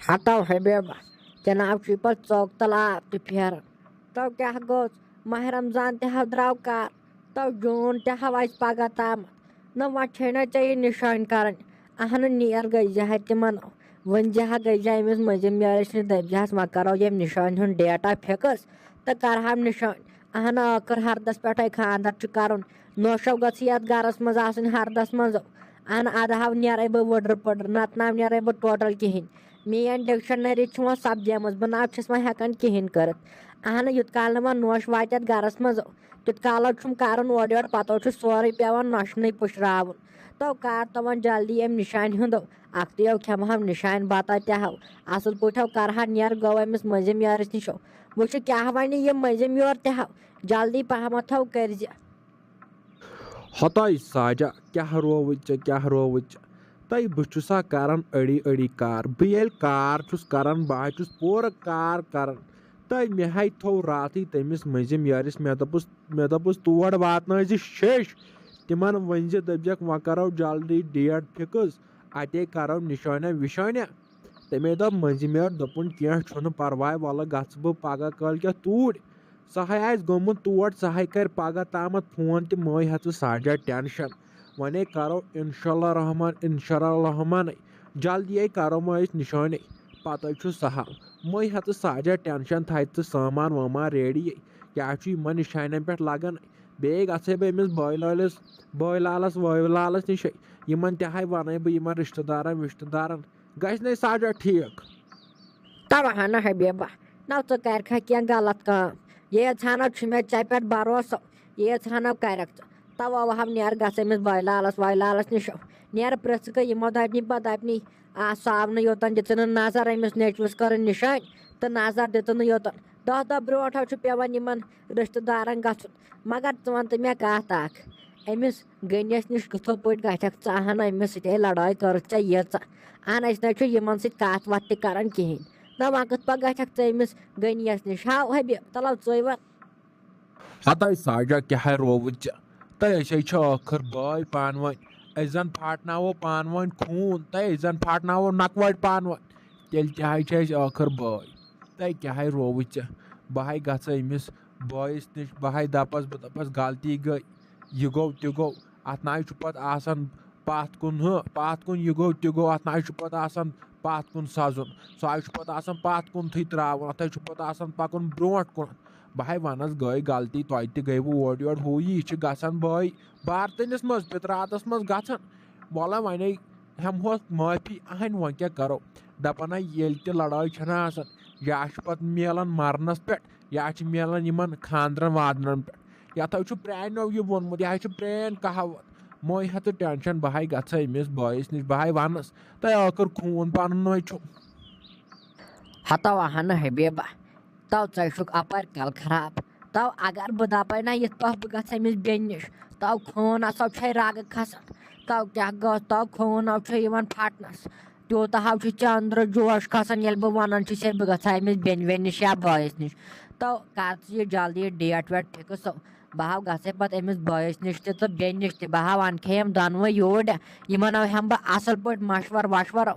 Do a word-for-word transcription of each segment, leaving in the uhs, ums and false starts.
ہتو حبیبہ، جناب چھُے پتہٕ ژوٚک تل آب تہِ پھیران۔ تو کیٛاہ گوٚژھ؟ ماہ رمضان تہِ ہا درٛاو کار، تو جوٗن تہِ ہا واتہِ پگاہ تامتھ۔ نہ وۄنۍ چھے نہ ژےٚ یہِ نِشٲنۍ کرٕنۍ۔ اہنہٕ نیر گٔے زِ ہا تِمن، وۄنۍ زِ ہا گٔے زِ أمِس مٔنٛزِم یٲرِس نِش، دٔپۍ زِ ہس وۄنۍ کرو ییٚمہِ نِشٲنۍ ہُنٛد ڈیٹا فِکٕس تہٕ کرہاو نِشٲنۍ۔ اہنہٕ ٲخٕر ہردس پٮ۪ٹھے خانٛدر چھُ کرُن، نوشو گٔژھ یتھ گرس منٛز آسٕنۍ ہردس منٛز۔ اہنہٕ ادٕ ہاو نیرے بہٕ وٕڈرٕ پٕڈرٕ، نتہٕ ناو نیرے بہٕ ٹوٹل کِہینۍ۔ میٲنۍ ڈکشنری چھِ وۄنۍ سپدیمٕژ، بہٕ نہ حظ چھَس وۄنۍ ہٮ۪کان کِہینۍ کٔرِتھ۔ اہنہٕ، یُت کال نہٕ وۄنۍ نوش واتہِ یتھ گرس منٛز، تیُت کال حظ چھُم کرُن اورٕ یورٕ، پتہٕ حظ چھُ سورُے پٮ۪وان نۄشنٕے پُشراوُن۔ تو کر تو وۄنۍ جلدی أمۍ نِشانہِ ہُنٛد، اکھتُے ہو کھٮ۪مہٕ ہو نِشانہِ بتہ تہِ ہو، اصل پٲٹھۍ ہو کرٕ ہا نیر گوٚو أمِس مٔنٛزِم یارس نِش ہو۔ وٕچھِ کیٛاہ ونہِ یہِ مٔنٛزِم یور تہِ ہو، جلدی پہمتھ ہو کٔرزِ۔ ہتاے ساجا، کیٛاہ رووُتھ ژےٚ، کیٛاہ رووُتھ ژےٚ؟ تَے بہٕ چھُسا کران أڑی أڑی کار؟ بہٕ ییٚلہِ کار چھُس کران، بہٕ حظ چھُس پوٗرٕ کار کران۔ تَے مےٚ ہاے تھوٚو راتھٕے تٔمِس مٔنٛزِم یٲرِس، مےٚ دوٚپُس، مےٚ دوٚپُس، تور واتنٲوزِ شیٚش۔ تِمن ؤنۍ زِ، دٔپزٮ۪کھ، وۄنۍ کرو جلدی ڈیٹ فِکٕس، اتے کرو نِشٲنہ وِشٲنہ۔ تٔمۍ دوٚپ مٔنٛزِم یور، دوٚپُن، کینٛہہ چھُنہٕ پرواے، وَلہٕ گژھٕ بہٕ پگاہ کٲلۍ کٮ۪تھ توٗرۍ۔ سُہ ہے آسہِ گوٚمُت تور، سُہ ہے کرِ پگاہ تامتھ فون تہِ، مہٕ ہیٚہ ژٕ ساجا ٹینشن۔ وۄنۍ ہے کرو انشاء اللہ رحمان، انشاء اللہ رحمان، جلدی ہے کرو مہٕ أسۍ نِشٲنی۔ پتہٕ چھُ سہل، مہٕ ہیٚہ ژٕ ساجا ٹینشن، تھاو ژٕ سامان وامان ریڈی۔ کیٛاہ چھُ یِمن نِشانٮ۪ن پٮ۪ٹھ لگان؟ بیٚیہِ گژھے بہٕ أمِس بٲے لٲلِس، بٲے لالس، وٲے لالس نِشے۔ یِمن تہِ ہے ونے بہٕ، یِمن رشتہٕ دارن وشتہٕ دارن۔ گژھِ نے ساجا ٹھیٖک؟ توہہ نہ حبیبہ، نو ژٕ کرکھا کینٛہہ غلط کٲم۔ ییٖژ ہنو چھُ مےٚ ژےٚ پٮ۪ٹھ بھروسہٕ، ییٖژ ہنو کرکھ ژٕ۔ توہہ وہو نیر گژھ أمِس بٲے لالس وٲے لالس نِش۔ نیر پرژھ کہٕ یِمو دپنی پتہٕ دپنی، آ، سُہ آو نہٕ یوٚتن، دِژٕن نہٕ نظر أمِس نیٚچوِس، کٔرٕن نِشٲنۍ تہٕ نظر دِژٕن نہٕ یوٚتن۔ دہ دۄہ برونٛٹھ حظ چھُ پٮ۪وان یِمن رشتہٕ دارن گژھُن۔ مگر ژٕ وَن تہٕ مےٚ کَتھ اَکھ، أمِس غنیَس نِش کِتھو پٲٹھۍ گژھکھ ژٕ؟ اَہَن، أمِس سۭتۍ ہے لڑٲے کٔرٕتھ ژےٚ ییٖژاہ۔ اَہَن، أسۍ نہ چھِ یِمن سۭتۍ کَتھ وَتھ تہِ کران کِہیٖنۍ۔ نہ وۄنۍ کِتھ پٲٹھۍ گژھکھ ژٕ أمِس غنیَس نِش؟ ہاو حبیب، تَلو ژٕے وَن۔ ہتاے ساجا، کیٛاہ ہے رووُتھ ژےٚ؟ تہٕ أسۍ ہے چھِ ٲخٕر بٲے پانہٕ ؤنۍ۔ أسۍ زن پھاٹناوو پانہٕ ؤنۍ خوٗن، تہٕ أسۍ زن پھاٹناوو نکوٹ پانہٕ ؤنۍ۔ تیٚلہِ تہِ ہے چھِ أسۍ ٲخٕر بٲے۔ تہٕ کیٛاہ ہے رووُتھ ژےٚ؟ بہٕ ہے گژھٕ أمِس بٲیِس نِش، بہٕ ہے دَپَس، بہٕ دَپَس، غلطی گٔے، یہِ گوٚو، تہِ گوٚو۔ اَتھ نہ حظ چھُ پَتہٕ آسان پَتھ کُن، ہُہ، پَتھ کُن، یہِ گوٚو، تہِ گوٚو، اَتھ نہ حظ چھُ پَتہٕ آسان پَتھ کُن سَزُن۔ سُہ حظ چھُ پَتہٕ آسان پَتھ کُنتھٕے ترٛاوُن، اَتھ حظ چھُ پَتہٕ آسان پَکُن برونٛٹھ کُن۔ بہٕ ہے وَنَس، گٔے غلطی، تۄہہِ تہِ گٔیوٕ اورٕ یورٕ، ہُہ یہِ، یہِ چھِ گژھان بٲے بارتٔنِس منٛز، پِتراتَس منٛز گژھان۔ وَلہٕ وۄنۍ ہے ہٮ۪مہوس معٲفی، اہَنۍ وۄنۍ کیٛاہ کَرو؟ دَپان ہے ییٚلہِ تہِ لڑٲے چھَنہ آسان، یا چھُ پَتہٕ میلان مَرنَس پٮ۪ٹھ، یا چھِ میلان یِمَن خانٛدرَن وانٛدرَن پٮ۪ٹھ۔ یَتھ حظ چھُ پرٛانیو یہِ ووٚنمُت، یہِ حظ چھُ پرٛٲنۍ کہاوت، مٔہ ہیٚہ ژٕ ٹٮ۪نشَن، بہٕ ہے گژھٕ أمِس بٲیِس نِش، بہٕ ہے وَنَس، تۄہہِ ٲخٕر خوٗن پَنُن نوے چھُ۔ ہتو اہنہٕ حبیبہ، تو ژےٚ چھُکھ اپٲرۍ کل خراب۔ تو اگر بہٕ دپے نہ یِتھ پٲٹھۍ بہٕ گژھٕ أمِس بیٚنہِ نِش، تو خوٗن ہسا چھے رگہٕ کھسان۔ تو کیٛاہ گوٚو، تو خوٗن ہو چھُ یِوان پھٹنس۔ تیوٗتاہ ہو چھُ ژےٚ أنٛدرٕ جوش کھسان، ییٚلہِ بہٕ ونان چھُسے بہٕ گژھٕ ہا أمِس بیٚنہِ ویٚنہِ نِش یا بٲیِس نِش۔ تو کر ژٕ یہِ جلدی ڈیٹ ویٹ فِکٕس۔ بہٕ ہاو گژھے پتہٕ أمِس بٲیِس نِش تہِ تہٕ بیٚنہِ نِش تہِ۔ بہٕ ہاو انہٕ کھے یِم دۄنوَے یوٗرۍ۔ یِمن ہاو ہٮ۪مہٕ بہٕ اصل پٲٹھۍ مشور وشور۔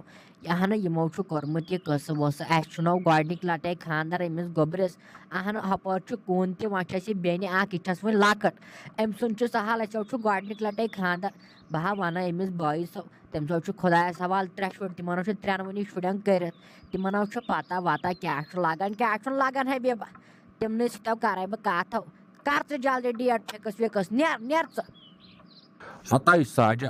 اہنہٕ، یِمو چھُ کوٚرمُت یہِ قصہٕ وۄسہٕ۔ اَسہِ چھُنو گۄڈٕنِکۍ لٹے خانٛدر أمِس گوٚبرِس۔ اہنہٕ، ہپٲرۍ چھُ کُن تہِ، وۄنۍ چھِ اَسہِ یہِ بیٚنہِ اکھ، یہِ چھَس وُنہِ لۄکٕٹ۔ أمۍ سُنٛد چھُ سہل، اَسہِ حظ چھُ گۄڈٕنِکۍ لٹے خانٛدر۔ بہٕ ہا وَنہٕ أمِس بٲیِس، تٔمِس حظ چھُ خۄدایَس حوالہٕ ترٛےٚ شُرۍ، تِمن حظ چھِ ترٛٮ۪نوٕنی شُرٮ۪ن کٔرِتھ۔ تِمن حظ چھُ پتہ وتہ کیٛاہ چھُ لگان، کیٛاہ چھُنہٕ لگان۔ حبیبہ، تِمنٕے سۭتۍ کر بہٕ کتھ۔ کر ژٕ جلدی ڈیٹ فِکٕس وِکٕس، نیر، نیر ژٕ۔ ہتاے ساجہ،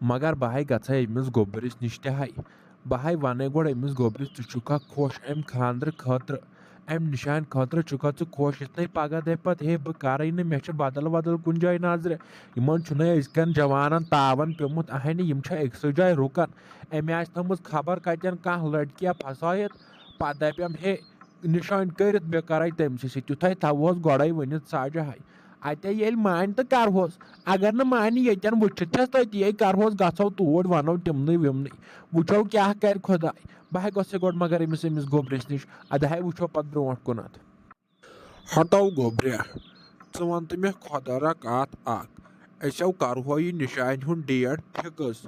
مگر بہٕ ہاے گژھے أمِس گوٚبرِس نِش تہِ ہاے۔ بہٕ ہاے وَنے گۄڈٕ أمِس گوٚبرِس، ژٕ چھُکھا خۄش اَمہِ خانٛدرٕ خٲطرٕ، اَمہِ نِشانہِ خٲطرٕ چھُکھا ژٕ خۄش؟ یِتھ نَے پگاہ دَپہِ پَتہٕ، ہے، بہٕ کَرَے نہٕ، مےٚ چھِ بدل ودل کُنہِ جایہِ نظرِ۔ یِمَن چھُنَے أزکٮ۪ن جوانَن تاوَن پیوٚمُت، اَہَنہِ، یِم چھِ أکسٕے جایہِ رُکان۔ أمۍ آسہِ تھٲومٕژ خبر کَتٮ۪ن کانٛہہ لٔڑکِیا پھسٲیِتھ، پَتہٕ دَپٮ۪م، ہے، نِشٲنۍ کٔرِتھ، مےٚ کَرَے تٔمۍ سٕے سۭتۍ۔ تیُتھَے تھاوہوس گۄڈَے ؤنِتھ ساجہِ ہاے۔ اَتے ییٚلہِ مانہِ تہٕ کَرہوس، اگر نہٕ مانہِ، ییٚتٮ۪ن وٕچھِتھ چھَس تٔتی ہے کَرہوس، گژھو توٗرۍ، وَنو تِمنٕے وِمنٕے، وٕچھو کیٛاہ کَرِ خۄداے۔ بہٕ ہے گژھٕ گۄڈٕ مگر أمِس، أمِس گوٚبرِس نِش، اَدٕ ہے وٕچھو پَتہٕ برونٛٹھ کُنَتھ۔ ہتو گوٚبریا، ژٕ وَن تہٕ مےٚ خۄدا را کَتھ اَکھ، أسۍ ہو کَرہو یہِ نِشانہِ ہُنٛد ڈیٹ فِکٕس،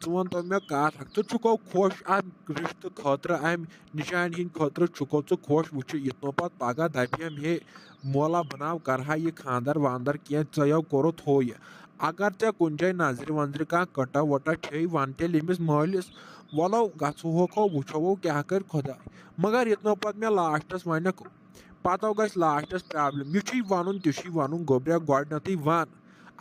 ژٕ وَن تو مےٚ کَتھ اَکھ، ژٕ چھُکھو خۄش اَمہِ رِشتہٕ خٲطرٕ، اَمہِ نِشانہِ ہِنٛدِ خٲطرٕ چھُکھو ژٕ خۄش؟ وٕچھِ، یِتھ نہٕ پَتہٕ پَگاہ دَپہِ ہم، ہے مولا، بہٕ ناو کَرٕ ہا یہِ خانٛدر وانٛدر کینٛہہ، ژےٚ یو کوٚرُتھ ہُہ یہِ۔ اگر ژےٚ کُنہِ جایہِ نظرِ ونظرِ کانٛہہ کٔٹا وٹا چھے، ون تیٚلہِ أمِس مٲلِس، ولو گژھو ہوکھو، وٕچھو کیٛاہ کرِ خۄداے۔ مگر ییٚتہِ نو پتہٕ مےٚ لاسٹس ونکھ، پتہٕ گژھِ لاسٹس پرابلم۔ یہِ چھُے ونُن، تہِ چھُے ونُن، گوٚبریا، گۄڈٕنیتھٕے ون۔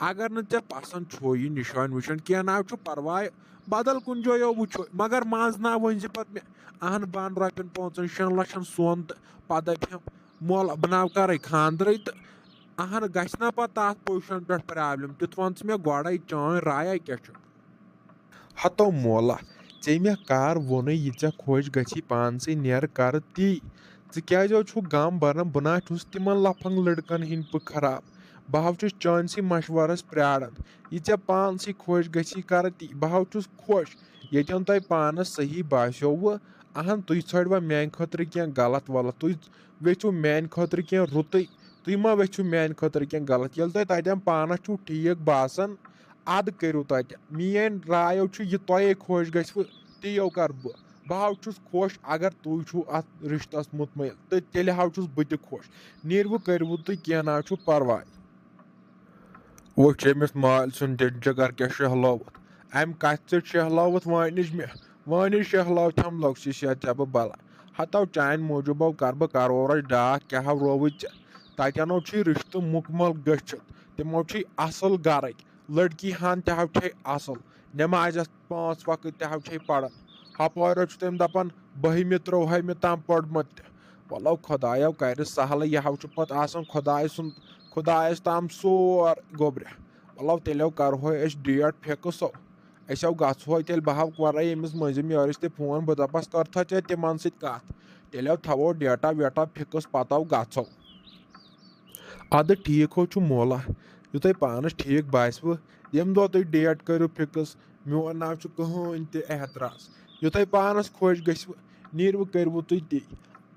اگر نہٕ ژےٚ پسند چھُ یہِ نِشٲنۍ وٕچھُن، کینٛہہ نہ چھُ پرواے، بدل کُنہِ جایہِ وٕچھو، مگر منٛز نہ ؤنۍ زِ پتہٕ مےٚ، اہن بن رۄپین پانٛژن شٮ۪ن لچھن سۄن تہٕ پتہٕ دپہِ ہم، مول بہٕ ناو کرے خانٛدرٕے تہٕ اہن گژھِ نا پتہٕ تتھ پوزیشن پٮ۪ٹھ پرابلم؟ تیُتھ ون ژٕ مےٚ گۄڈے، چٲنۍ رایا کیٛاہ چھُ؟ ہتو مولا، ژےٚ مےٚ کر ووٚنُے، یہِ ژےٚ خۄش گژھی پانسٕے نیر کرٕ تی۔ ژٕ کیازِ چھُکھ غم بران؟ بہٕ نہ چھُس تِمن لفنگ لڑکن ہٕنٛدۍ پٲٹھۍ خراب۔ بہٕ ہا چھُس چٲنسٕے مشورس پراران۔ یہِ ژےٚ پانسٕے خۄش گژھی کرٕ تی۔ بہٕ ہا چھُس خۄش، ییٚتٮ۪ن تۄہہِ پانس صحیح باسیووٕ۔ اہن، تُہۍ ژھٲنٛڈوا میانہِ خٲطرٕ کینٛہہ غلط ولط؟ تُہۍ ویژھِو میانہِ خٲطرٕ کینٛہہ رُتُے، تُہۍ ما ویژھِو میانہِ خٲطرٕ کینٛہہ غلط؟ ییٚلہِ تۄہہِ تتٮ۪ن پانس چھُو ٹھیٖک باسان، ادٕ کٔرِو تتہِ۔ میٲنۍ راے چھُ، یہِ تۄہے خۄش گژھِوٕ، تیو کرٕ بہٕ۔ بہٕ ہا چھُس خۄش اگر تُہۍ چھُو اتھ رشتس مطمئن، تہٕ تیٚلہِ ہا چھُس بہٕ تہِ خۄش۔ نیٖرِو کٔرِو تُہۍ، کینٛہہ نہ چھُ پرواے۔ وٕچھ أمِس مالۍ سُنٛد دِل جگر کیٛاہ شہلووُتھ۔ امہِ کتھِ سۭتۍ شہلووُتھ وٲنِج مےٚ۔ وٲنِج شہلٲو تھم لۄکسِس یا ژےٚ بہٕ بلاے۔ ہتو چانہِ موٗجوٗبو کر بہٕ کرورس ڈاکھ، کیٛاہ ہا رووُے ژےٚ؟ تتٮ۪نو چھُے رشتہٕ مُکمل گٔژھِتھ۔ تِمو چھُے اصل گرٕکۍ۔ لڑکی ہن تہِ ہا چھے اصل۔ نمازِ پانٛژھ وقت تہِ ہا چھے پران۔ ہپٲرۍ چھُ تٔمۍ دپان بٔہمہِ ترٛوہمہِ تام پوٚرمُت تہِ۔ ولو خۄدایو کرِ سہلٕے، یہِ ہا چھُ پتہٕ آسان خۄداے سُنٛد، خۄدایس تام سورُے گوٚبرِ۔ ولو تیٚلہِ کرہوے أسۍ ڈیٹ فِکس۔ أسۍ ہو گژھہوے تیٚلہِ، بہٕ ہو کرے أمِس مٔنٛزِم یٲرِس تہِ فون، بہٕ دپس کر تھا ژےٚ تِمن سۭتۍ کتھ، تیٚلہِ ہو تھاوو ڈیٹا ویٹا فِکس، پتہٕ ہو گژھو۔ ادٕ ٹھیٖک ہو چھُ مولا، یہِ تۄہہِ پانس ٹھیٖک باسِوٕ، ییٚمہِ دۄہ تُہۍ ڈیٹ کٔرِو فِکس، میون نہ چھُ کٕہٕنۍ تہِ اعتراض۔ یہِ تۄہہِ پانس خۄش گژھِوٕ، نیٖرِو کٔرِوٕ تُہۍ تی۔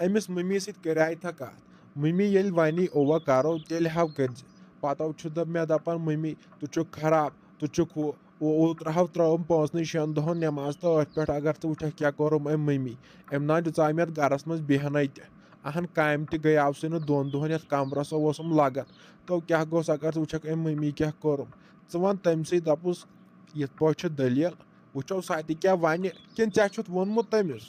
أمِس مٔمی سۭتۍ کریٛاے تھا کتھ؟ مٔمی ییٚلہِ ونی اووا کرو، تیٚلہِ ہاو کٔرزِ۔ پتہٕ چھُ دپ-، مےٚ دپان مٔمی، ژٕ چھُکھ خراب، ژٕ چھُکھ ہُہ، او-، اوترٕ ہاو ترٲوٕم پانٛژنٕے شٮ۪ن دۄہن نٮ۪ماز تہٕ أتھۍ پٮ۪ٹھ، اگر ژٕ وٕچھکھ کیٛاہ کوٚرُم أمۍ مٔمی۔ أمۍ نہ دِژاے مےٚ اتھ گرس منٛز بیہنَے تہِ۔ اہن، کامہِ تہِ گٔیاوسٕے نہٕ دۄن دۄہن، یتھ کمرس اوسُم لگان۔ تو کیٛاہ گوٚژھ، اگر ژٕ وٕچھکھ أمۍ مٔمی کیٛاہ کوٚرُم۔ ژٕ ون تٔمۍ سٕے، دپُس، یِتھ پٲٹھۍ چھِ دٔلیٖل، وٕچھو سۄ تہِ کیٛاہ ونہِ، کِنہٕ ژےٚ چھُتھ ووٚنمُت تٔمِس؟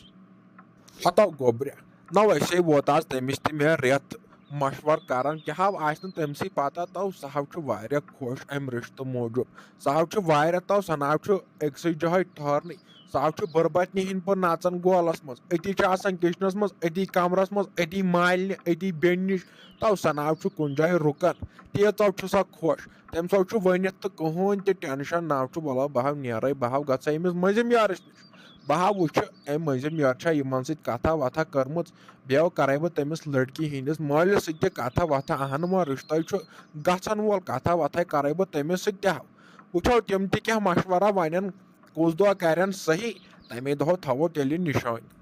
ہتو گوٚبرِ، نو أسے ووت آز تٔمِس تہِ مےٚ رٮ۪تھ مشور کران، کیٛاہ ہو آسہِ نہٕ تٔمسٕے پتہ، تو سُہ ہو چھُ واریاہ خۄش امہِ رشتہٕ موٗجوٗب۔ سُہ ہو چھُ واریاہ، تو سُہ ناو چھُ أکسٕے جایہِ ٹھہرنٕے۔ سُہ ہو چھُ بُربتنہِ ہٕنٛدۍ پٲٹھۍ نژان گولس منٛز، أتی چھُ آسان کچنس منٛز، أتی کمرس منٛز، أتی مالنہِ، أتی بیٚنہِ نِش۔ تو سُہ ناو چھُ کُنہِ جایہِ رُکان۔ تیٖژو چھُ سۄ خۄش۔ تٔمۍ سو چھُ ؤنِتھ تہٕ کٕہٕنۍ تہِ ٹینشن نہ چھُ، وَلہٕ بہٕ ہا نیرے، بہٕ ہا گژھٕ أمِس مٔنٛزِم یارس نِش۔ بہٕ ہا وٕچھٕ أمۍ مٔنٛزِم یار چھا یِمن سۭتۍ کتھا وتھا کٔرمٕژ۔ بیٚیہِ کرے بہٕ تٔمِس لڑکی ہٕنٛدِس مٲلِس سۭتۍ تہِ کتھا وتھا، اہن، وۄنۍ رشتے چھُ گژھن وول، کتھا وتھا کرے بہٕ تٔمِس سۭتۍ تہِ ہا۔ وٕچھو تِم تہِ کیٛاہ مشورہ ونن، کُس دۄہ کرن صحیح، تمے دۄہ تھاوو تیٚلہِ نِشٲنۍ۔